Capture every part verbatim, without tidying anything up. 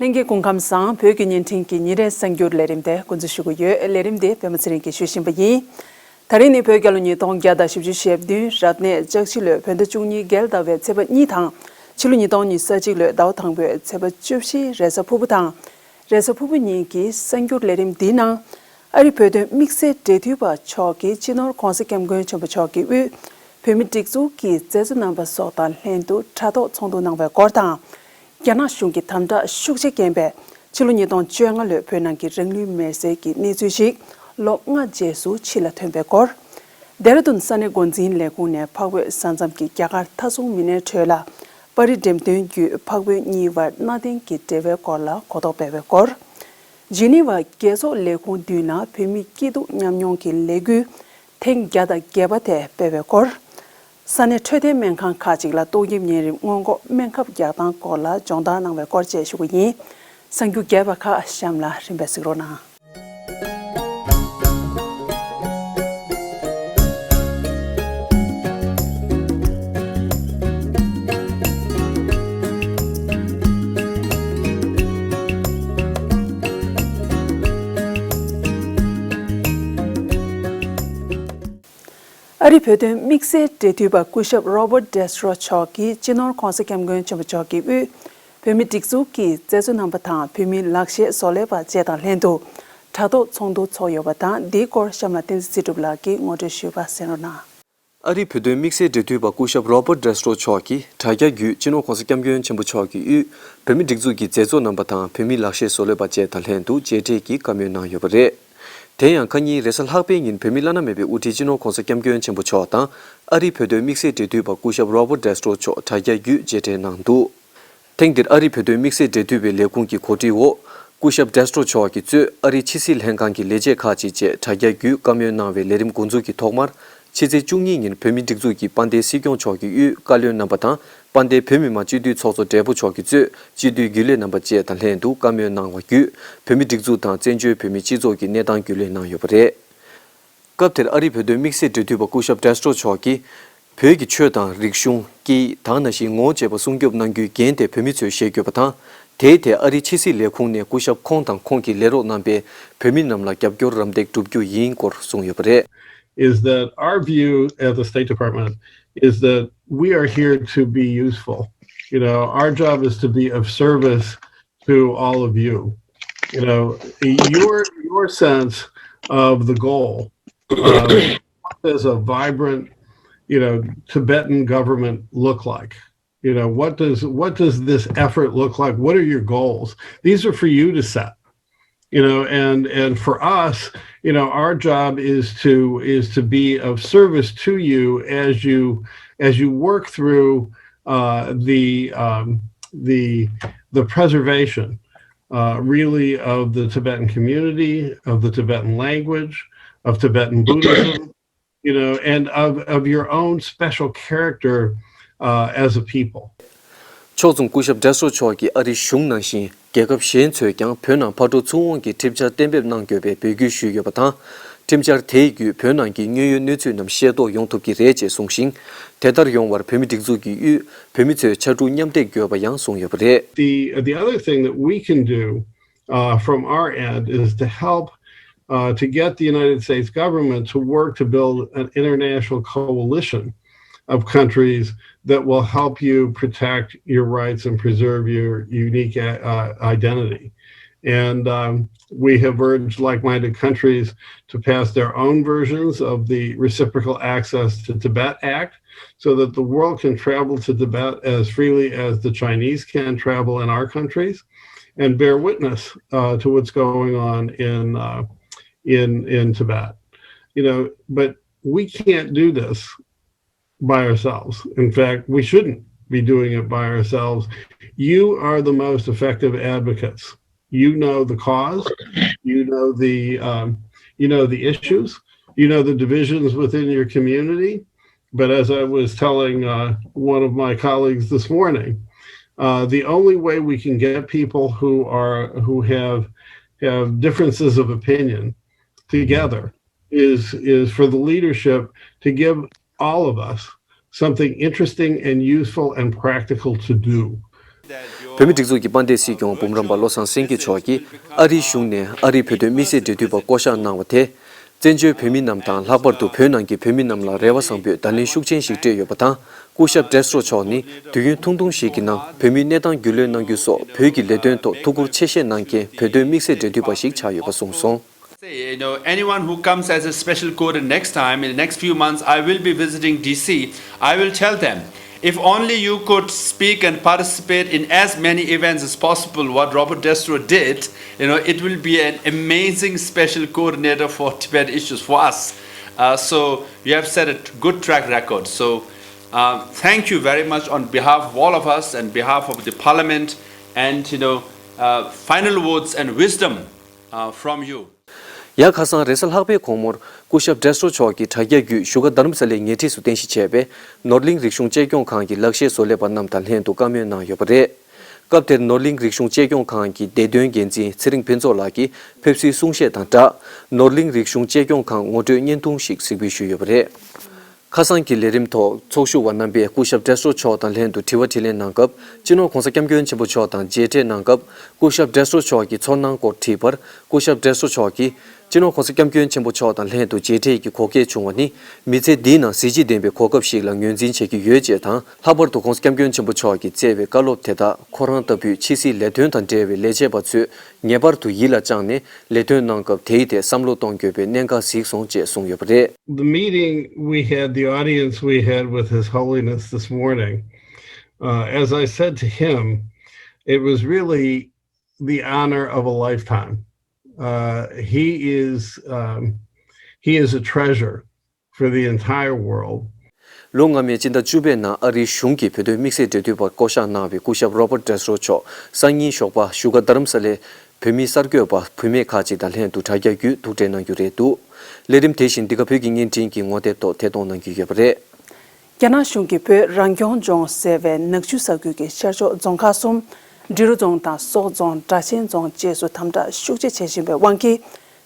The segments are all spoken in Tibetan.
ལྷན་རྒྱས་སྐུ་ཁམས་བཟང་། བོད་ཀྱི་བརྙན་འཕྲིན་གྱི་ཉིན་རེའི་གསར་འགྱུར་ལས་རིམ་དེ་འགོ་འཛུགས་ཞུ་གི་ཡོད། ལས་རིམ་དེ་པད་མ་ཚེ་རིང་གིས་ཞུ་བཞིན་པ་ཡིན། ད་རིང་ནི་བོད་རྒྱལ་ལོ་ཉིས་སྟོང་བརྒྱ་དང་བཞི་བཅུ་ཞེ་བདུན། རབ་གནས་ལྕགས་བཞི་ལོའི་བོད་ཟླ་བཅུ་གཉིས་རྒྱལ་ཟླ་བའི་ཚེས་པ་གཉིས་དང་། ཕྱི་ལོ་ཉིས་སྟོང་ཉི་ཤུ་རྩ་གཅིག་ལོའི་ཟླ་བ་དང་པོའི་ཚེས་པ་བཅུ་བཞི་རེས་གཟའ་ཕུར་བུ་དང་། རེས་གཟའ་ཕུར་བུ་ཉིན་གྱི་གསར་འགྱུར་ལས་རིམ་འདིའི་ནང་། ཨ་རིའི་བོད་དོན་དམིགས་བསལ་འབྲེལ་མཐུད་པ་མཆོག་གིས་སྤྱི་ནོར་༧གོང་ས་༧སྐྱབས་མགོན་ཆེན་པོ་མཆོག་གི་དབུས་བོད་མི་སྒྲིག་འཛུགས་ཀྱི་མཛད་གཙོ་རྣམ་པ་སོགས་དང་ལྷན་དུ་དྲ་ཐོག་ཚོགས་འདུ་གནང་བའི་སྐོར་དང་། རྒྱ་ནག་གཞུང་གིས་དམ་དྲག་ཤུགས་ཆེ་བསྐྱོན་པའི་ཕྱི་ལོ་ཉིས་སྟོང་བཅོ་ལྔ་ལོའི་བོད་ནང་གི་རང་ལུས་མེར་སྲེག་གི་གནས་ཚུལ་ཞིག་ལོ་ལྔ་རྗེས་སུ་ཕྱི་ལ་ཐོན་པའི་སྐོར། ལྡེ་ར་ལྡུན་ས་གནས་འགོ་འཛིན་ལས་ཁུངས་ནས་འཕགས་བོད་ས་མཚམས་ཀྱི་རྒྱ་གར་མཐའ་སྲུང་མི་སྣའི་ཁྲོད་ལ་པར་རིས་འགྲེམས་སྟོན་བརྒྱུད་འཕགས་བོད་གཉིས་བར་གནའ་དེང་གི་འབྲེལ་བའི་སྐོར་ལ་གོ་རྟོགས་སྤེལ་བའི་སྐོར། ཇི་ནི་ཝ་རྒྱལ་ཚོགས་ལས་ཁུངས་མདུན་ལ་བོད་མིའི་སྐྱིད་སྡུག་མཉམ་མྱོང་གི་ལས་འགུལ་ཐེངས་བརྒྱ་དང་བརྒྱད་པ་དེ་སྤེལ་བའི་སྐོར། ས་གནས་འཕྲོད་བསྟེན་སྨན་ཁང་ཁག་ཅིག་ལ་ཏོག་དབྱིབས་གཉན་རིམས་སྔོན་འགོག་སྨན་ཁབ་རྒྱག་སྟངས་སྐོར་ལ་སྦྱོང་བརྡར་གནང་བའི་སྐོར་བཅས་ཞུ་གི་ཡིན། གསར་འགྱུར་རྒྱས་པ་ཁག་གཤམ་ལ་རིམ་པས་གཟིགས་རོགས་གནང་། ཨ་རིའི་བོད་དོན་དམིགས་བསལ་འབྲེལ་མཐུད་པ་སྐུ་ཞབས་Robert Destro་མཆོག་གིས་སྤྱི་ནོར་༧གོང་ས་༧སྐྱབས་མགོན་ཆེན་པོ་མཆོག་གི་དབུས་བོད་མི་སྒྲིག་འཛུགས་ཀྱི་མཛད་གཙོ་རྣམ་པ་དང་བོད་མིའི་ལག་ཤེས་བཟོ་ལས་པ་བཅས་དང་ལྷན་དུ་དྲ་ཐོག་ཚོགས་འདུ་ཚོགས་ཡོད་པ་དང་། འདིའི་སྐོར་གཤམ་ལ་བསྟན་འཛིན་ཚེ་སྒྲུབ་ལགས་ཀྱིས་ངོ་སྤྲོད་ཞུས་པ་གསན་རོགས་གནང་། ཨ་རིའི་བོད་དོན་དམིགས་བསལ་འབྲེལ་མཐུད་པ་སྐུ་ཞབས་Robert Destro་མཆོག་གིས་དྲ་རྒྱ་བརྒྱུད་སྤྱི་ནོར་༧གོང་ས་༧སྐྱབས་མགོན་ཆེན་པོ་མཆོག་གི་དབུས་བོད་མི་སྒྲིག་འཛུགས་ཀྱི་མཛད་གཙོ་རྣམ་པ་དང་བོད་མིའི་ལག་ཤེས་བཟོ་ལས་པ་བཅས་དང་ལྷན་དུ་མཇལ་འཕྲད་ཀྱིས་བཀའ་མོལ་གནང་ཡོད་པ་རེད། དེ་ཡང་ཁ་ཉིན་རེས་གཟའ་ལྷག་པའི་ཉིན་བོད་མི་བླ་ན་མེད་པའི་དབུ་ཁྲིད་སྤྱི་ནོར་༧གོང་ས་༧སྐྱབས་མགོན་ཆེན་པོ་མཆོག་དང་ཨ་རིའི་བོད་དོན་དམིགས་བསལ་འབྲེལ་མཐུད་པ་སྐུ་ཞབས་Robert Destro་མཆོག་དྲ་རྒྱ་བརྒྱུད་མཇལ་འཕྲད་གནང་འདུག་ཐེངས་འདིར་ཨ་རིའི་བོད་དོན་དམིགས་བསལ་འབྲེལ་མཐུད་པའི་ལས་ཁུངས་ཀྱི་གོ་སྒྲིག་འོག་སྐུ་ཞབས་Destro་མཆོག་གིས་གཙོས་ཨ་རིའི་ཕྱི་སྲིད་ལྷན་ཁང་གི་ལས་བྱེད་ཁག་ཅིག་བཅས་དྲ་རྒྱ་བརྒྱུད་བཀའ་མོལ་གནང་བའི་ལས་རིམ་འགོ་འཛུགས་ཀྱི་ཐོག་མར། ཕྱི་ཚེས་བཅུ་གཉིས་ཉིན་བོད་མིའི་སྒྲིག་འཛུགས་ཀྱི་དཔལ་ལྡན་སྲིད་སྐྱོང་མཆོག་གི་དབུས་བཀའ་བློན་རྣམ་པ་དང་། དཔལ་ལྡན་བོད་མི་མང་སྤྱི་འཐུས་ཚོགས་གཙོ་སྦྲེལ་པོ་མཆོག་གིས་གཙོས་སྤྱི་འཐུས་རྒྱུན་ལས་རྣམ་པ་བཅས་དང་ལྷན་དུ་བཀའ་མོལ་གནང་བ་བརྒྱུད། བོད་མིའི་སྒྲིག་འཛུགས་དང་བཙན་བྱོལ་བོད་མིའི་སྤྱི་ཚོགས་ཀྱི་གནས་སྟངས་རྒྱུས་ལོན་གནང་ཡོད་པ་རེད། སྐབས་དེར་ཨ་རིའི་བོད་དོན་དམིགས་བསལ་འབྲེལ་མཐུད་པ་སྐུ་ཞབས་Destro་མཆོག་གིས། བོད་ཀྱི་ཆོས་དང་རིག་གཞུང་། སྐད་ཡིག་དང་ནང་བཞིན་ངོ་བོ་བཅས་པ་སྲུང་སྐྱོབ་གནང་རྒྱུའི་འགན་དེ་བོད་མི་ཚོས་བཞེས་དགོས་པ་དང་། དེའི་ཐད་ཨ་རིའི་ཕྱི་སྲིད་ལས་ཁུངས་ནས་སྐུ་ཞབས་ཁོང་དང་ཁོང་གི་ལས་རོགས་རྣམ་པས་བོད་མི་རྣམས་ལ་རྒྱབ་སྐྱོར་རམ་འདེགས་བསྒྲུབ་རྒྱུ་ཡིན་སྐོར་གསུངས་ཡོད་པ་རེད། Is that our view at the State Department is that we are here to be useful. You know, our job is to be of service to all of you. You know, your your sense of the goal. Uh, what does a vibrant, you know, Tibetan government look like? You know, what does what does this effort look like? What are your goals? These are for you to set. You know, and and for us, you know, our job is to is to be of service to you as you as you work through uh, the um, the the preservation uh, really of the Tibetan community, of the Tibetan language, of Tibetan Buddhism, you know, and of, of your own special character uh, as a people. ཕྱོགས་མཚུངས་སྐུ་ཞབས་Destro་མཆོག་གིས་ཨ་རིའི་གཞུང་ནང་བཞིན་རྒྱལ་ཁབ་གཞན་ཚོས་ཀྱང་བོད་ནང་ཕར་འགྲོ་ཚུར་འོང་གི་ཁྲིམས་འཆར་གཏན་འབེབས་གནང་དགོས་པའི་འབོད་སྐུལ་ཞུས་ཡོད་པ་དང་། ཁྲིམས་འཆར་དེའི་བརྒྱུད་བོད་ནང་གི་དངོས་ཡོད་གནས་ཚུལ་རྣམས་ཤེས་རྟོགས་ཡོང་ཐུབ་ཀྱི་རེད་ཅེས་གསུངས་ཤིང་། དེ་ལྟར་ཡོང་བར་བོད་མི་སྒྲིག་འཛུགས་ཀྱི་དབུས་བོད་མི་ཚོས་ཕྱར་གྲུ་མཉམ་འདེགས་དགོས་པ་ཡང་གསུངས་ཡོད་པ་རེད། The the other thing that we can do uh, from our end is to help uh, to get the United States government to work to build an international coalition of countries that will help you protect your rights and preserve your unique uh, identity. And um, we have urged like minded countries to pass their own versions of the Reciprocal Access to Tibet Act so that the world can travel to Tibet as freely as the Chinese can travel in our countries and bear witness uh, to what's going on in, uh, in, in Tibet. You know, but we can't do this by ourselves. In fact, we shouldn't be doing it by ourselves. You are the most effective advocates. You know the cause, you know the um, you know the issues, you know the divisions within your community. But as I was telling uh, one of my colleagues this morning, uh, the only way we can get people who are who have have differences of opinion together is is for the leadership to give all of us something interesting and useful and practical to do. བོད་མིའི་སྒྲིག་འཛུགས་ཀྱི་དཔལ་ལྡན་སྲིད་སྐྱོང་འབུམ་རམས་པ་བློ་བཟང་སེང་གེ་མཆོག་གིས་ཨ་རིའི་གཞུང་ནས་ཨ་རིའི་བོད་དོན་དམིགས་བསལ་འབྲེལ་མཐུད་པ་བསྐོ་གཞག་གནང་བ་དེས། བཙན་བྱོལ་བོད་མི་རྣམས་དང་ལྷག་པར་དུ་བོད་ནང་གི་བོད་མི་རྣམས་ལ་རེ་བ་བཟང་པོས་བརྡ་ལན་ཤུགས་ཆེན་ཞིག་སྤྲད་ཡོད་པ་དང་། སྐུ་ཞབས་ཌེ་སི་ཊོ་མཆོག་ནི་དུས་ཡུན་ཐུང་ཐུང་ཞིག་གི་ནང་བོད་མིའི་གནས་སྟངས་རྒྱུས་ལོན་གནང་རྒྱུ་སོགས་བོད་ཀྱི་ལས་དོན་ཐོག་ཐུགས་ཁུར་ཆེ་བཞེས་གནང་མཁན་བོད་དོན་དམིགས་བསལ་འབྲེལ་མཐུད་པ་ཞིག་ཆགས་ཡོད་པ་གསུངས་སོང་། Say, you know, anyone who comes as a special coordinator next time, in the next few months, I will be visiting D C. I will tell them, if only you could speak and participate in as many events as possible, what Robert Destro did, you know, it will be an amazing special coordinator for Tibet issues for us. Uh, so you have set a t- good track record. So uh, thank you very much on behalf of all of us and behalf of the Parliament, and you know, uh, final words and wisdom uh, from you. ཡ། ཁ་སང་རེས་གཟའ་ལྷག་པའི་དགོང་མོར་སྐུ་ཞབས་ཌེ་སི་ཊོ་མཆོག་གིས་དྲ་རྒྱ་བརྒྱུད་བཞུགས་སྒར་རྡ་རམ་ས་ལའི་ཉེ་འཁྲིས་སུ་རྟེན་གཞི་བྱས་པའི་ནོར་གླིང་རིག་གཞུང་གཅེས་སྐྱོང་ཁང་གི་ལག་ཤེས་བཟོ་ལས་པ་རྣམས་དང་ལྷན་དུ་བཀའ་མོལ་གནང་ཡོད་པ་རེད། སྐབས་དེར་ནོར་གླིང་རིག་གཞུང་གཅེས་སྐྱོང་ཁང་གི་བདེ་དོན་འགན་འཛིན་ཚེ་རིང་ཕུན་ཚོགས་ལགས་ཀྱིས་ཕེབས་བསུའི་གསུང་བཤད་དང་སྦྲགས། ནོར་གླིང་རིག་གཞུང་གཅེས་སྐྱོང་ཁང་ངོ་སྤྲོད་བརྙན་ཐུང་ཞིག་གཟིགས་འབུལ་ཞུས་ཡོད་པ་རེད། ཁ་སང་གི་ལས་རིམ་ཐོག་ཚོགས་ཞུགས་པ་རྣམ་པས་སྐུ་ཞབས་ཌེ་སི་ཊོ་མཆོག་དང་ལྷན་དུ་དྲི་བ་དྲིས་ལན་གནང་སྐབས། སྤྱི་ནོར་༧གོང་ས་༧སྐྱབས་མགོན་ཆེན་པོ་མཆོག་དང་མཇལ་འཕྲད་གནང་སྐབས། སྐུ་ཞབས་ཌེ་སི་ཊོ་མཆོག་གིས་ཚོར་སྣང་སྐོར་དྲིས་པར། སྐུ་ཞབས་ཌེ་སི་ཊོ་མཆོག་གིས། སྤྱི་ནོར་༧གོང་ས་༧སྐྱབས་མགོན་ཆེན་པོ་མཆོག་དང་ལྷན་དུ་མཇལ་འཕྲད་ཀྱི་གོ་སྐབས་བྱུང་བ་ནི། མི་ཚེ་འདིའི་ནང་གཟི་བརྗིད་ལྡན་པའི་གོ་སྐབས་ཤིག་ལ་ངོས་འཛིན་བྱེད་ཀྱི་ཡོད་ཅེས་དང་། ལྷག་པར་དུ་༧གོང་ས་༧སྐྱབས་མགོན་ཆེན་པོ་མཆོག་གིས་བསྩལ་བའི་བཀའ་སློབ་དེ་དག་ཁོ་རང་ལྟ་བུའི་ཕྱི་སྲིད་ལས་དོན་དང་འབྲེལ་བའི་ལས་བྱེད་པ་ཚོས་ངེས་པར་དུ་ཡིད་ལ་བཅངས་ནས། ལས་དོན་གནང་སྐབས་དེའི་ཐད་བསམ་བློ་གཏོང་དགོས་པའི་གནད་འགག་གཟིགས་སོང་ཅེས་གསུངས་ཡོད་པ་རེད། The meeting we had, the audience we had with His Holiness this morning, uh, as I said to him, it was really the honor of a lifetime. Uh, he is um, he is a treasure for the entire world. ལོ་སྔ་མའི་སྤྱི་ཟླ་བཅུ་པའི་ནང་ཨ་རིའི་གཞུང་གིས་བོད་དོན་དམིགས་བསལ་འབྲེལ་མཐུད་པ་བསྐོ་གཞག་གནང་བའི་སྐུ་ཞབས་Robert Destro་མཆོག་སང་ཉིན་ཞོགས་པ་བཞུགས་སྒར་རྡ་རམ་ས་ལའི་བོད་མི་གསར་འགོད་པ་བུད་མེད་ཁག་ཅིག་དང་ལྷན་དུ་དྲ་རྒྱ་བརྒྱུད་ཐུག་འཕྲད་གནང་རྒྱུ་རེད་འདུག་ལས་རིམ་དེ་བཞིན་འདི་ག་བོད་ཀྱི་བརྙན་འཕྲིན་གྱི་ངོ་དེབ་ཐོག་ཐད་གཏོང་གནང་རྒྱུ་ཡོད་པ་རེད། རྒྱ་ནག་གཞུང་གིས་བོད་རང་སྐྱོང་ལྗོངས་ཟེར་བའི་ནག་ཆུ་ས་ཁུལ་གྱི་ཤར་ཕྱོགས་རྫོང་ཁག་གསུམ། འབྲི་རུ་རྫོང་དང་སོག་རྫོང་། སྦྲ་ཆེན་རྫོང་བཅས་སུ་དམ་དྲག་ཤུགས་ཆེ་བྱེད་བཞིན་པའི་དབང་གིས།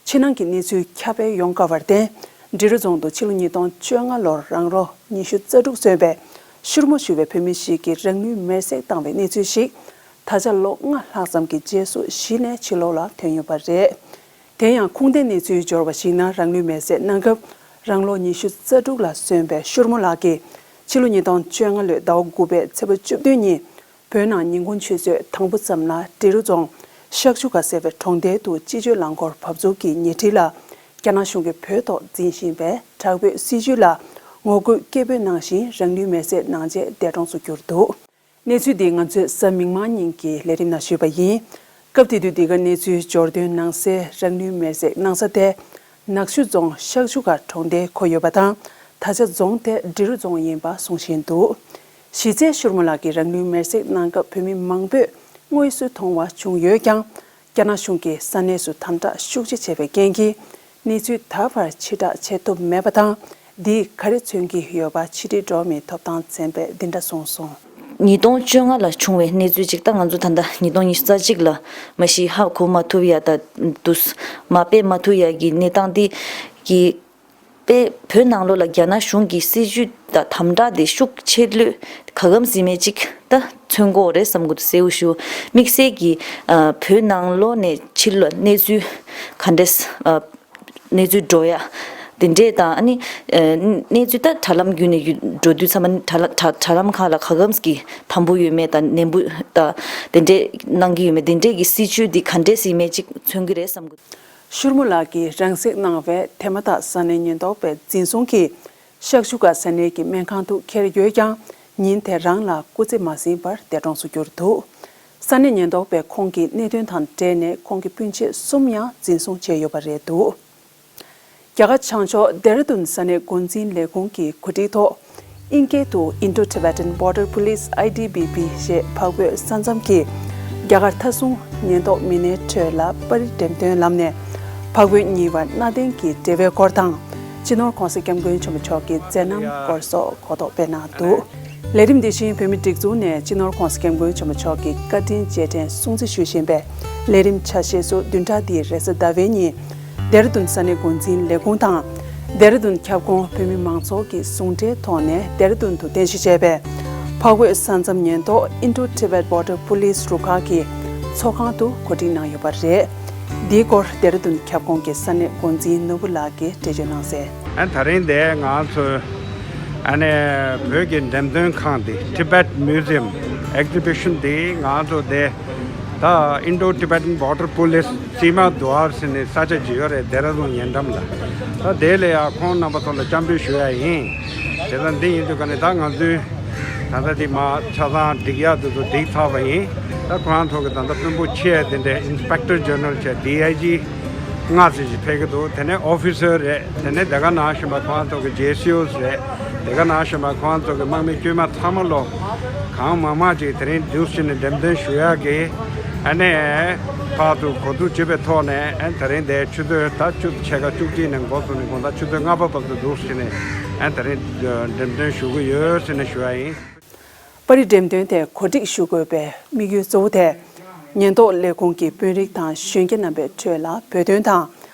ཕྱི་ནང་གི་གནས་ཚུལ་ཁྱབ་སྤེལ་ཡོང་དཀའ་བར་བརྟེན། འབྲི་རུ་རྫོང་དུ་ཕྱི་ལོ་ཉིས་སྟོང་བཅོ་ལྔ་ལོར་རང་ལོ་ཉི་ཤུ་རྩ་དྲུག་སོན་པའི་ཤུར་མོ་ཞུ་བའི་བོད་མི་ཞིག་གིས་རང་ལུས་མེར་སྲེག་བཏང་བའི་གནས་ཚུལ་ཞིག་ད་ཆ་ལོ་ལྔ་ལྷག་ཙམ་གྱི་རྗེས་སུ་གཞི་ནས་ཕྱི་ལོགས་ལ་ཐོན་ཡོད་པ་རེད། དེ་ཡང་ཁུངས་ལྡན་གནས་ཚུལ་འབྱོར་བ་ཞིག་ན། རང་ལུས་མེར་སྲེག་གནང་སྐབས་རང་ལོ་ཉི་ཤུ་རྩ་དྲུག་ལ་སོན་པའི་ཤུར་མོ་ལགས་ཀྱིས་ཕྱི་ལོ་ཉིས་སྟོང་བཅོ་ལྔ་ལོའི་ཟླ་བ་དགུ་པའི་ཚེས་པ་བཅུ་བདུན་ཉིན་བོད་ནང་ཉིན་གུང་ཆུ་ཚོད་དང་པོ་ཙམ་ལ་འབྲི་རུ་རྫོང་ཤག་ཆུ་ཁ་ཟེར་བའི་གྲོང་རྡལ་དུ་སྤྱི་སྤྱོད་རླངས་འཁོར་བབས་ཚུགས་ཀྱི་ཉེ་འཁྲིས་ལ་རྒྱ་ནག་གཞུང་གིས་བོད་ཐོག་འཛིན་བཞིན་པའི་དྲག་པོའི་སྲིད་བྱུས་ལ་ངོ་རྒོལ་སྐད་འབོད་གནང་བཞིན་རང་ལུས་མེར་སྲེག་གནང་རྗེས་འདས་གྲོངས་སུ་གྱུར་འདུག་གནས་ཚུལ་འདི་ང་ཚོས་གཟའ་མིག་དམར་ཉིན་གྱི་ལས་རིམ་ནང་ཞུས་པ་ཡིན། སྐབས་དེ་དུས་འདི་ག་གནས་ཚུལ་འབྱོར་དོན་ནང་གསལ་རང་ལུས་མེར་སྲེག་གནང་ས་དེ་ནག་ཆུ་རྫོང་ཤག་ཆུ་ཁ་གྲོང་རྡལ་འཁོད་ཡོད་པ་དང་། ད་ཆ་རྫོང་དེ་འབྲི་རུ་རྫོང་ཡིན་པ་གསུང་བཞིན་འདུག་གཞི་རྩའི་ཤུར་མོ་ལགས་ཀྱིས་རང་ལུས་མེར་སྲེག་གནང་སྐབས་བོད་མི་མང་པོས་དངོས་སུ་མཐོང་བ་བྱུང་ཡོད་ཀྱང་། རྒྱ་ནག་གཞུང་གིས་ས་གནས་སུ་དམ་དྲག་ཤུགས་ཆེ་བྱས་པའི་རྐྱེན་གྱིས། གནས་ཚུལ་ད་བར་ཕྱིར་བསྒྲགས་བྱེད་ཐུབ་མེད་པ་དང་། འདིས་ག་རེ་མཚོན་གྱི་ཡོད་པ་ཕྱི་དྲིལ་འགྲོ་བ་མིའི་ཐོབ་ཐང་ཚན་པས་འདི་འདྲ་གསུངས་སོང་། ཉིས་སྟོང་བཅོ་ལྔ་ལ་བྱུང་བའི་གནས་ཚུལ་ཅིག་ད་ང་ཚོ་ད་ལྟ་ཉིས་སྟོང་ཉི་ཤུ་རྩ་གཅིག་ལ་མ་གཞི་ཧ་གོ་མ་ཐུབ་ཡ་ད་དུས་མ་སྤེལ་མ་ཐུབ་ཡ་གི་གནས་སྟངས་འདི་གི་དཔེ་བོད་ནང་ལོགས་ལ་རྒྱ་ནག་གཞུང་གི་སྲིད་བྱུས་དང་དམ་དྲག་དེ་ཤུགས་ཆེ་ལོས་ག་གམ་ཟིན་མེད་ཅིག་ད་མཚོན་གྱི་ཡོད་རེད་བསམ་གྱི་འདུག་གསལ་པོ་ཞུ། དམིགས་བསལ་གྱིས་ཨ་བོད་ནང་ལོགས་ནས་ཕྱི་ལོགས་གནས་ཚུལ་ག་འདྲས་ཨ་གནས་ཚུལ་འགྲོ་ཡ་དེ་འདྲས་དང་། ཨ་ནི་ཨ་གནས་ཚུལ་ད་དྲ་ལམ་བརྒྱུད་ནས་ཡུ་འགྲོ་དུས་ཚང་མ་དྲ་ལ་དྲ་དྲ་ལམ་ཁག་ལ་ག་གམ་གྱི་དམ་པོ་ཡོད་མེད་དང་ནན་པོ་དང་དེ་འདྲས་གནང་གི་ཡོད་མེད། དེ་འདྲས་ཀྱི་སྲིད་བྱུས་འདི་ག་འདྲས་ཟིན་མེད་ཅིག་མཚོན་གྱི་རེད་བསམ་གྱི། ཤུར་མོ་ལགས་ཀྱིས་རང་སྲེག་གནང་བའི་དེ་མ་ཐག་ས་གནས་ཉེན་རྟོག་པས་འཛིན་བཟུང་གིས་ཤག་ཆུ་ཁ་ས་གནས་ཀྱི་སྨན་ཁང་དུ་འཁྱེར་ཡོད་ཀྱང་ཉིན་དེ་རང་ལ་སྐུ་ཚེ་མ་ཟིན་པར་འདས་གྲོངས་སུ་གྱུར་འདུག་ས་གནས་ཉེན་རྟོག་པས་ཁོང་གི་གནད་དོན་དང་འབྲེལ་ནས་ཁོང་གི་སྤུན་མཆེད་གསུམ་ཡང་འཛིན་བཟུང་བྱས་ཡོད་པ་རེད་འདུག་རྒྱ་གར་བྱང་ཕྱོགས་ལྡེ་ར་ལྡུན་ས་གནས་འགོ་འཛིན་ལས་ཁུངས་ཀྱི་གོ་སྒྲིག་ཐོག་ཨིན་སྐད་དུ་Indo-Tibetan Border Police I T B P ཞེས་འཕགས་བོད་ས་མཚམས་ཀྱི་རྒྱ་གར་མཐའ་སྲུང་ཉེན་རྟོག་མི་སྣའི་ཁྲོད་ལ་པར་རིས་འགྲེམས་སྟོན་ལམ་ནས་འཕགས་བོད་གཉིས་བར་གནའ་དེང་གི་འབྲེལ་བའི་སྐོར་དང་། སྤྱི་ནོར་༧གོང་ས་༧སྐྱབས་མགོན་ཆེན་པོ་མཆོག་གི་མཛད་རྣམ་སྐོར་སོགས་གོ་རྟོགས་སྤེལ་གནང་འདུག་ལས་རིམ་འདི་བཞིན་བོད་མིའི་སྒྲིག་འཛུགས་ནས་སྤྱི་ནོར་༧གོང་ས་༧སྐྱབས་མགོན་ཆེན་པོ་མཆོག་གི་བཀའ་དྲིན་རྗེས་དྲན་སྲུང་བརྩི་ཞུ་བཞིན་པའི་ལས་རིམ་ཆ་ཤས་སུ་བདུན་ཕྲག་འདིའི་རེས་གཟའ་ཟླ་བའི་ཉིན་ལྡེ་ར་ལྡུན་ས་གནས་འགོ་འཛིན་ལས་ཁུངས་དང་། ལྡེ་ར་ལྡུན་ཁྱབ་ཁོངས་བོད་མི་མང་ཚོགས་ཀྱི་ཟུང་འབྲེལ་ཐོག་ནས་ལྡེ་ར་ལྡུན་དུ་རྟེན་གཞི་བྱས་པའི་ འཕགས་བོད་ས་མཚམས་ཉེན་རྟོག Indo Tibet Border Police རུ་ཁག་གི་ཚོགས་ཁང་དུ་གོ་སྒྲིག་གནང་ཡོད་པ་རེད། འདིའི་སྐོར་ལྡེ་ར་ལྡུན་ཁྱབ་ཁོངས་ཀྱི་ས་གནས་འགོ་འཛིན་ནོར་བུ་ལགས་ཀྱིས་འགྲེལ་བརྗོད་གནང་གསལ། ཨ་ད་རིང་འདིར་ང་ཚོ་ཨ་ནི་བོད་ཀྱི་འགྲེམས་སྟོན་ཁང་འདི་Tibet Museum Exhibition འདི་ང་ཚོ་འདི་ད་Indo Tibetan Border Police Sima Dwar ཟེར་ནས་ས་ཆ་ཅིག་ཡོད་རེད། ལྡེ་ར་ལྡུན་ཉེ་འགྲམ་ལ། ད་དེ་ལ་ཡང་ཁོང་རྣམ་པ་ཚོ་ལ་སྐྱབས་འཇུག་ཞུ་ཡ་ཡིན། དེ་ལ་འདི་ཡིན་དུས་ཀ་ནས་ད་ང་ཚོའི་ད་ལྟ་འདི་མ་ཆ་ཚང་སྒྲིག་ཡག་དེ་ཚོ་སྒྲིག་ཚར་བ་ཡིན། ད་ཁོ་རང་ཚོ་གི་ད་ལྟ་དཔོན་པོ་ཆེ་དེ་འདྲའི་Inspector General བྱས་D I G ལྔ་ཙམ་ཞིག་ཕེབས་ཀྱི་འདུག་དེ་ནས་officer རེད། དེ་ནས་དེ་ག་ནང་བཞིན་པ་ཁོ་རང་ཚོ་གི་J C Os རེད། དེ་ག་ནང་བཞིན་པ་ཁོ་རང་ཚོ་གི་དམག་མི་དཀྱུས་མ་ཚང་མ་ལོ་གང་མང་མང་ཅིག་དེ་རིང་འདུག་ཕྱིན་ནས་འགྲེམས་སྟོན་ཞུ་ཡག་གི་ཨ་ནི་ཕར་ཚུར་གོ་བསྡུར་བྱེད་པའི་ཐོག་ནས་ཨ་ནི་དེ་རིང་འདིར་ཆུ་ཚོད་ད་ཆུ་ཚོད་ཕྱེད་ཀ་བཅུ་གཅིག་ནས་འགོ་བཙུགས་ནས་དགོང་དག་ཆུ་ཚོད་ལྔ་པ་བར་དུ་འདུག་ཕྱིན་ནས་ཨ་ནི་དེ་རིང་འགྲེམས་སྟོན་ཞུ་གི་ཡོད་ཟེར་ནས་ཞུ་ཡ་ཡིན། པར་རིས་འགྲེམས་སྟོན་དེ་གོ་སྒྲིག་ཞུ་དགོས་པའི་དམིགས་ཡུལ་གཙོ་བོ་དེ། ཉེན་རྟོག་ལས་ཁུངས་ཀྱི་དཔོན་རིགས་དང་གཞོན་སྐྱེས་རྣམ་པའི་ཁྲོད་ལ་བོད་དོན་དང་།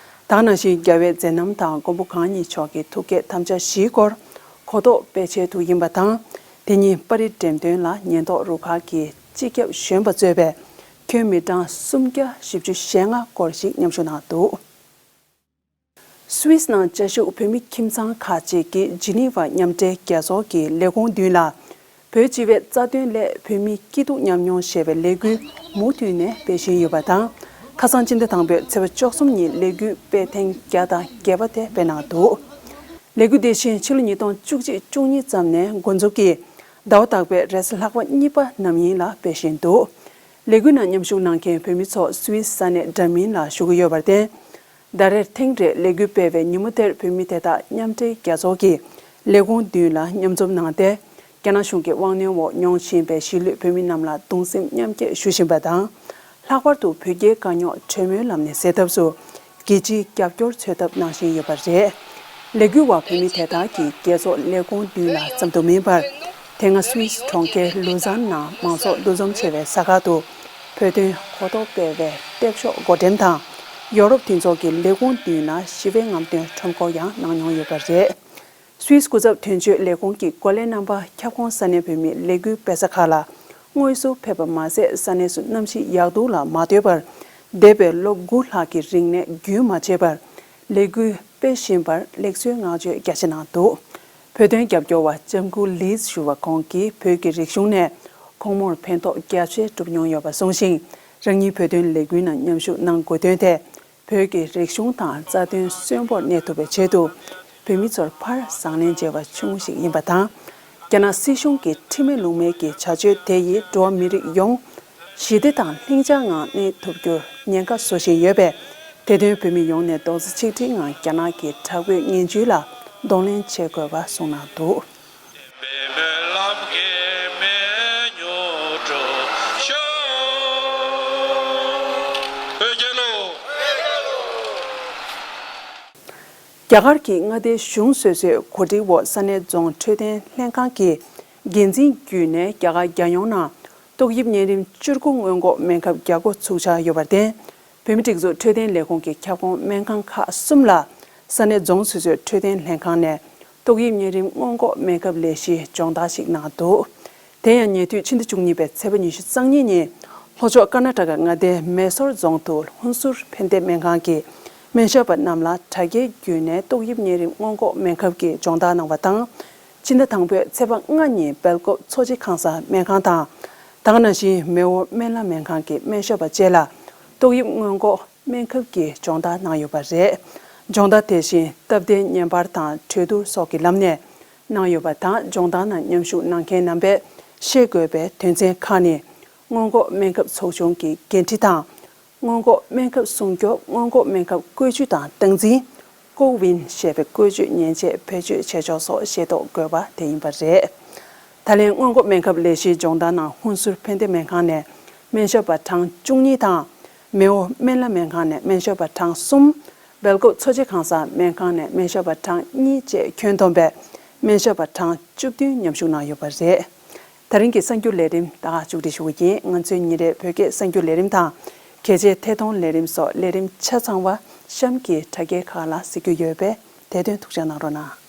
ད་ག་ནང་བཞིན་རྒྱལ་བའི་མཛད་རྣམ་དང་མགོན་པོ་གང་ཉིད་མཆོག་གི་ཐུགས་བསྐྱེད་དམ་བཅའ་བཞིའི་སྐོར་གོ་རྟོགས་སྤེལ་ཆེད་དུ་ཡིན་པ་དང་། དེ་ཉིན་པར་རིས་འགྲེམས་སྟོན་ལ་ཉེན་རྟོག་རུ་ཁག་གི་སྤྱི་ཁྱབ་གཞོན་པ་གཙོས་པའི་ཁྱོན་མི་གྲངས་སུམ་བརྒྱ་བཞི་བཅུ་ཞེ་ལྔ་སྐོར་ཞིག་མཉམ་ཞུགས་གནང་འདུག་སུད་སི་ནང་བཅའ་བཞུགས་བོད་མི་ཁྱིམ་ཚང་ཁག་ཅིག་གིས་ཇི་ནི་ཝ་མཉམ་འབྲེལ་རྒྱལ་ཚོགས་ཀྱི་ལས་ཁུངས་མདུན་ལ། བོད་སྤྱི་པའི་རྩ་དོན་སླད་བོད་མིའི་སྐྱིད་སྡུག་མཉམ་མྱོང་ཞེས་པའི་ལས་འགུལ་མུ་མཐུད་ནས་སྤེལ་བཞིན་ཡོད་པ་དང་། ཁ་སང་སྤྱི་ཟླ་དང་པོའི་ཚེས་པ་བཅུ་གསུམ་ཉིན་ལས་འགུལ་སྤེལ་ཐེངས་བརྒྱ་དང་བརྒྱད་པ་དེ་སྤེལ་གནང་འདུག་ལས་འགུལ་འདི་བཞིན་ཕྱི་ལོ་ཉིས་སྟོང་བཅུ་གཅིག་བཅུ་གཉིས་ཙམ་ནས་འགོ་འཛུགས་ཀྱིས་ཟླ་བ་དག་པའི་རེས་གཟའ་ལྷག་པ་གཉིས་པ་ནམ་ཡིན་ལ་སྤེལ་བཞིན་འདུག་ལས་འགུལ་ནང་མཉམ་ཞུགས་གནང་མཁན་བོད་མི་ཚོ་སུད་སི་ས་གནས་འདྲ་མིན་ལ་བཞུགས་ཀྱི་ཡོད་པར་བརྟེན། ཟླ་རེར་ཐེངས་རེ་ལས་འགུལ་སྤེལ་བའི་ཉིན་མོ་དེར་བོད་མི་དེ་དག་མཉམ་འབྲེལ་རྒྱལ་ཚོགས་ཀྱི་ལས་ཁུངས་མདུན་ལ་མཉམ་འཛོམས་གནང་སྟེ། རྒྱ་ནག་གཞུང་གི་དབང་གནོན་འོག་མྱོང་བཞིན་པའི་གཞིས་ལུས་བོད་མི་རྣམས་ལ་གདུང་སེམས་མཉམ་སྐྱེད་ཞུ་བཞིན་པ་དང་། ལྷག་པར་དུ་བོད་རྒྱའི་དཀའ་རྙོག་གྲོས་མོལ་ལམ་ནས་སེལ་ཐབས་སུ་རྒྱལ་སྤྱིའི་རྒྱབ་སྐྱོར་འཚོལ་ཐབས་གནང་བཞིན་ཡོད་པ་རེད། ལས་འགུལ་བ་བོད་མི་དེ་དག་གིས་རྒྱལ་ཚོགས་ལས་ཁུངས་མདུན་ལ་ཙམ་དུ་མིན་པར། དེ་སྔ་སུད་སི་གྲོང་ཁྱེར་ལུ་ཛན་ནང་མང་ཚོགས་འདུ་འཛོམས་ཆེ་བའི་ས་ཁག་ཏུ་བོད་དོན་གོ་རྟོགས་སྤེལ་བའི་སྟེགས་ཤོག་བགོ་འགྲེམས་དང་། ཡོ་རོབ་མཐུན་ཚོགས་ཀྱི་ལས་ཁུངས་མདུན་ལ་ཞི་བའི་རྔམ་སྟོན་ཁྲོམ་སྐོར་ཡང་གནང་མྱོང་ཡོད་པ་རེད། སུད་སི་སྐུ་ཚབ་དོན་གཅོད་ལས་ཁུངས་ཀྱི་འགོ་ལས་རྣམ་པ་ཁྱབ་ཁོངས་ས་གནས་བོད་མིའི་ལས་འགུལ་སྤེལ་ས་ཁག་ལ་དངོས་སུ་ཕེབས་པ་མ་ཟད། ས་གནས་སུ་གནམ་གཤིས་ཡག་སྡུག་ལ་མ་ལྟོས་པར། འདས་པའི་ལོ་དགུ་ལྷག་གི་རིང་ནས་རྒྱུན་མ་ཆད་པར་ལས་འགུལ་སྤེལ་བཞིན་པར་ལེགས་གསོའི་བསྔགས་བརྗོད་རྒྱ་ཆེ་གནང་འདུག་བོད་དོན་རྒྱབ་སྐྱོར་བ་ལྕམ་སྐུ་ལིས་ཞུ་བ་ཁོང་གིས་བོད་ཀྱི་རིག་གཞུང་ནས་ཁོང་མོར་ཕན་ཐོགས་རྒྱ་ཆེ་བསྒྲུབས་མྱོང་ཡོད་པ་གསུངས་ཤིང་། རང་ཉིད་བོད་དོན་ལས་འགུལ་ནང་མཉམ་ཞུགས་གནང་དགོས་དོན་ཐད། བོད་ཀྱི་རིག་གཞུང་དང་རྩ་དོན་གསོན་པོར་གནས་ཐུབ་པའི་ཆེད་དུ། བོད་མི་ཚོར་ཕར་བཟང་ལན་འཇལ་བ་ཆུང་ངུ་ཞིག་ཡིན་པ་དང་། རྒྱ་ནག་སྲིད་གཞུང་གི་ཁྲིམས་མེད་ལུགས་མེད་ཀྱི་བྱ་སྤྱོད་དེ་ཡིས་འགྲོ་བ་མི་རིགས་ཡོངས་ཞི་བདེ་དང་ལྷིང་འཇགས་ངང་གནས་ཐུབ་རྒྱུར་ཉེན་ཁ་བཟོ་བཞིན་ཡོད་པས། དེ་དོན་བོད་མི་ཡོངས་ནས་རྡོག་རྩ་ཆིག་སྒྲིལ་ངང་རྒྱ་ནག་གི་དྲག་པོའི་ངན་ཇུས་ལ་གདོང་ལེན་བྱེད་དགོས་པ་གསུངས་གནང་འདུག་རྒྱ་གར་གྱི་མངའ་སྡེའི་གཞུང་སོ་སོའི་གོ་སྒྲིག་འོག་ས་གནས་རྫོང་འཕྲོད་བསྟེན་ལྷན་ཁང་གི་འགན་འཛིན་བརྒྱུད་ནས་རྒྱ་གར་རྒྱལ་ཡོངས་ནང་ཏོག་དབྱིབས་གཉན་རིམས་བཅུ་དགུ་སྔོན་འགོག་སྨན་ཁབ་བརྒྱ་དགུ་ཚུགས་འཆར་ཡོད་པར་བརྟེན། བོད་མིའི་སྒྲིག་འཛུགས་འཕྲོད་བསྟེན་ལས་ཁུངས་ཀྱི་ཁྱབ་ཁོངས་སྨན་ཁང་ཁག་གསུམ་ལ་ས་གནས་རྫོང་སོ་སོའི་འཕྲོད་བསྟེན་ལྷན་ཁང་ནས་ཏོག་དབྱིབས་གཉན་རིམས་སྔོན་འགོག་སྨན་ཁབ་ལས་གཞིའི་སྦྱོང་བརྡར་ཞིག་གནང་འདུག་དེ་ཡང་ཉེ་དུས་ཕྱི་ཟླ་བཅུ་གཉིས་པའི་ཚེས་པ་ཉི་ཤུ་རྩ་གཉིས་ཉིན་ལྷོ་ཕྱོགས་ཀར་ན་ཊ་ཀ་མངའ་སྡེའི་མེ་སོར་རྫོང་དུ་ཧུན་སུར་ཕན་བདེ་སྨན་ཁང་གི་སྨན་ཞབས་པ་རྣམས་ལ་དྲ་རྒྱའི་བརྒྱུད་ནས་ཏོག་དབྱིབས་གཉན་རིམས་སྔོན་འགོག་སྨན་ཁབ་ཀྱི་སྦྱོང་བརྡར་གནང་བ་དང་། ཕྱི་ཟླ་དང་པོའི་ཚེས་པ་ལྔ་ཉིན་སྦེལ་ཀོབ་མཚོ་སྐྱེས་ཁང་གསར་སྨན་ཁང་དང་། ད་ག་ནང་བཞིན་མེའོ་སྨན་བླ་སྨན་ཁང་གི་སྨན་ཞབས་པ་བཅས་ལ་ཏོག་དབྱིབས་སྔོན་འགོག་སྨན་ཁབ་ཀྱི་སྦྱོང་བརྡར་གནང་ཡོད་པ་རེད། སྦྱོང་བརྡར་དེ་བཞིན་སྟབས་བདེ་བརྙན་པར་དང་གྲོས་བསྡུར་སོགས་ཀྱི་ལམ་ནས་གནང་ཡོད་པ་དང་། སྦྱོང་བརྡར་ནང་མཉམ་ཞུགས་གནང་མཁན་རྣམ་པས་ཤེས་དགོས་པའི་དོན་ཚན་ཁག་ནི། སྔོན་འགོག་སྨན་ཁབ་ཚོགས་ཆུང་གི་འགན་འཁྲི་དང་། སྔོན་འགོག་སྨན་ཁབ་སྲུང་སྐྱོབ། སྔོན་འགོག་སྨན་ཁབ་བཀོལ་སྤྱོད་དང་སྟངས་འཛིན། ཀོ་ཝིན་ཞེས་པའི་བཀོལ་སྤྱོད་མཉེན་ཆས་བེད་སྤྱོད་བྱེད་ཕྱོགས་སོགས་ཤེས་རྟོགས་དགོས་པ་དེ་ཡིན་པ་རེད། ད་ལན་སྔོན་འགོག་སྨན་ཁབ་ལས་གཞིའི་སྦྱོང་བརྡར་ནང་ཧུན་སུར་ཕན་བདེ་སྨན་ཁང་ནས་སྨན་ཞབས་པ་གྲངས་བཅུ་གཉིས་དང་། མེའོ་སྨན་བླ་སྨན་ཁང་ནས་སྨན་ཞབས་པ་གྲངས་གསུམ། སྦེལ་ཀོབ་མཚོ་སྐྱེས་ཁང་གསར་སྨན་ཁང་ནས་སྨན་ཞབས་པ་གྲངས་གཉིས་བཅས་ཁྱོན་བསྡོམས་པའི་སྨན་ཞབས་པ་གྲངས་བཅུ་བདུན་མཉམ་ཞུགས་གནང་ཡོད་པ་རེད། ད་རིང་གི་གསར་འགྱུར་ལས་རིམ་ད་ག་མཇུག་སྒྲིལ་ཞུ་གི་ཡིན། ང་ཚོའི་ཉིན་རེའི་བོད་སྐད་གསར་འགྱུར་ལས་རིམ་དང་། གལ་ཆེའི་ཐད་གཏོང་ལས་རིམ་སོགས་ལས་རིམ་ཆ་ཚང་བ་གཤམ་གྱི་དྲ་རྒྱའི་ཁག་ལ་གཟིགས་རྒྱུ་ཡོད་པས། དེ་དོན་ཐུགས་འཇགས་གནང་རོགས་གནང་།